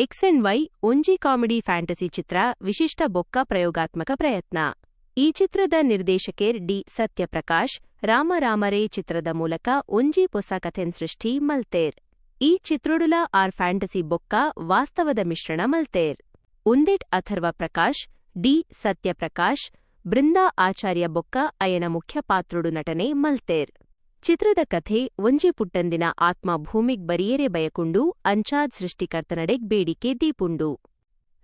X ಅಂಡ್ Y ಒಂಜಿ comedy fantasy ಚಿತ್ರ ವಿಶಿಷ್ಟ ಬೊಕ್ಕ ಪ್ರಯೋಗಾತ್ಮಕ ಪ್ರಯತ್ನ. ಈ ಚಿತ್ರದ ನಿರ್ದೇಶಕೆರ್ ಡಿ ಸತ್ಯಪ್ರಕಾಶ್, ರಾಮ ರಾಮರೇ ಚಿತ್ರದ ಮೂಲಕ ಒಂಜಿ ಪೊಸ ಕಥೆನ್ ಸೃಷ್ಟಿ ಮಲ್ತೆರ್. ಈ ಚಿತ್ರೊಡುಲ ಆರ್ ಫ್ಯಾಂಟಸಿ ಬೊಕ್ಕ ವಾಸ್ತವದ ಮಿಶ್ರಣ ಮಲ್ತೆರ್. ಉಂದೆಟ್ ಅಥರ್ವ ಪ್ರಕಾಶ್, ಡಿ ಸತ್ಯಪ್ರಕಾಶ್, ಬೃಂದಾ ಆಚಾರ್ಯ ಬೊಕ್ಕ ಅಯನ ಮುಖ್ಯ ಪಾತ್ರೊಡು ನಟನೆ ಮಲ್ತೆರ್. ಚಿತ್ರದ ಕಥೆ ಒಂಜಿ ಪುಟ್ಟಂದಿನ ಆತ್ಮ ಭೂಮಿಗ್ ಬರಿಯೆರೆ ಬಯಕುಂಡು ಅಂಚಾದ್ ಸೃಷ್ಟಿಕರ್ತನಡೆಗ್ ಬೇಡಿಕೆ ದೀಪುಂಡು.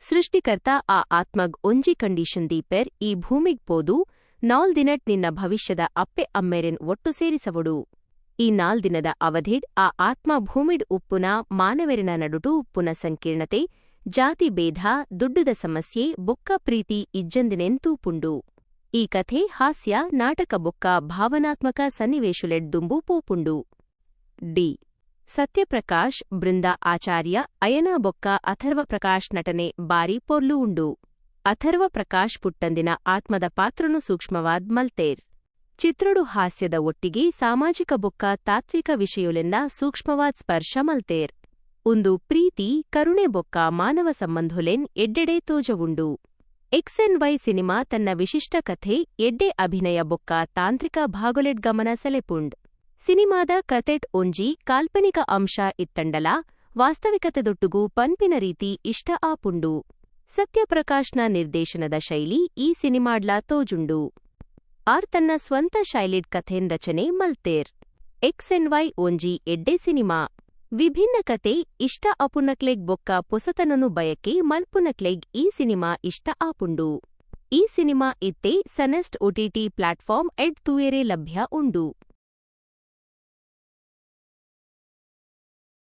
ಸೃಷ್ಟಿಕರ್ತ ಆ ಆತ್ಮಗ್ ಒಂಜಿ ಕಂಡೀಷನ್ ದೀಪೆರ್ ಈ ಭೂಮಿಗ್ ಪೋದು ನಾಲ್ ದಿನಟ್ ನಿನ್ನ ಭವಿಷ್ಯದ ಅಪ್ಪೆ ಅಮ್ಮೆರೆನ್ ಒಟ್ಟು ಸೇರಿಸವೊಡು. ಈ ನಾಲ್ ದಿನದ ಅವಧಿಡ್ ಆ ಆತ್ಮ ಭೂಮಿಡ್ ಉಪ್ಪುನ ಮಾನವೆರೆನ ನಡುಟು ಉಪ್ಪುನ ಸಂಕೀರ್ಣತೆ, ಜಾತಿ ಬೇಧ, ದುಡ್ಡುದ ಸಮಸ್ಯೆ ಬೊಕ್ಕ ಪ್ರೀತಿ ಇಜ್ಜಂದಿನೆನ್ ತೂಪುಂಡು. ಈ ಕಥೆ ಹಾಸ್ಯ, ನಾಟಕ ಬೊಕ್ಕ ಭಾವನಾತ್ಮಕ ಸನ್ನಿವೇಶೊಲೆಡ್ ದುಂಬು ಪೋಪುಂಡು. ಡಿ. ಸತ್ಯಪ್ರಕಾಶ್, ಬೃಂದಾ ಆಚಾರ್ಯ, ಅಯನಾ ಬೊಕ್ಕ ಅಥರ್ವ ಪ್ರಕಾಶ್ ನಟನೆ ಬಾರಿ ಪೊರ್ಲು ಉಂಡು. ಅಥರ್ವ ಪ್ರಕಾಶ್ ಪುಟ್ಟಂದಿನ ಆತ್ಮದ ಪಾತ್ರೊನು ಸೂಕ್ಷ್ಮವಾದ್ ಮಲ್ತೆರ್. ಚಿತ್ರೊಡು ಹಾಸ್ಯದ ಒಟ್ಟಿಗೆ ಸಾಮಾಜಿಕ ಬೊಕ್ಕ ತಾತ್ವಿಕ ವಿಷಯೊಲೆನ್ಲಾ ಸೂಕ್ಷ್ಮವಾದ್ ಸ್ಪರ್ಶ ಮಲ್ತೆರ್. ಉಂದು ಪ್ರೀತಿ, ಕರುಣೆ ಬೊಕ್ಕ ಮಾನವ ಸಂಬಂಧೊಲೆನ್ ಎಡ್ಡೆಡೆ ತೋಜವುಂಡು. ಎಕ್ಸ್ ಅಂಡ್ ವೈ ಸಿನಿಮಾ ತನ್ನ ವಿಶಿಷ್ಟ ಕಥೆ, ಎಡ್ಡೆ ಅಭಿನಯ ಬೊಕ್ಕ ತಾಂತ್ರಿಕ ಭಾಗೊಲೆಡ್ ಗಮನ ಸೆಳೆಪುಂಡ್. ಸಿನಿಮಾದ ಕತೆಟ್ ಒಂಜಿ ಕಾಲ್ಪನಿಕ ಅಂಶ ಇತ್ತ್ಂಡಲಾ, ವಾಸ್ತವಿಕತೆದೊಟ್ಟುಗು ಪನ್ಪಿನ ರೀತಿ ಇಷ್ಟ ಆಪುಂಡು. ಸತ್ಯಪ್ರಕಾಶ್ ನ ನಿರ್ದೇಶನದ ಶೈಲಿ ಈ ಸಿನಿಮಾಡ್ಲಾ ತೋಜುಂಡು. ಆರ್ ತನ್ನ ಸ್ವಂತ ಶೈಲಿಡ್ ಕಥೆನ್ ರಚನೆ ಮಲ್ತೆರ್. ಎಕ್ಸ್ ಅಂಡ್ ವೈ ಒಂಜಿ ಎಡ್ಡೆ ಸಿನಿಮಾ. ವಿಭಿನ್ನ ಕತೆ ಇಷ್ಟ ಅಪುನಕ್ಲೆಗ್ ಬೊಕ್ಕ ಪೊಸತನೊನು ಬಯಕೆ ಮಲ್ಪುನಕ್ಲೆಗ್ ಈ ಸಿನಿಮಾ ಇಷ್ಟ ಆಪುಂಡು. ಈ ಸಿನಿಮಾ ಇತ್ತೆ ಸನೆಸ್ಟ್ ಒಟಿಟಿ ಪ್ಲಾಟ್ಫಾರ್ಮ್ ಡ್ ತೂಯೆರೆ ಲಭ್ಯ ಉಂಡು.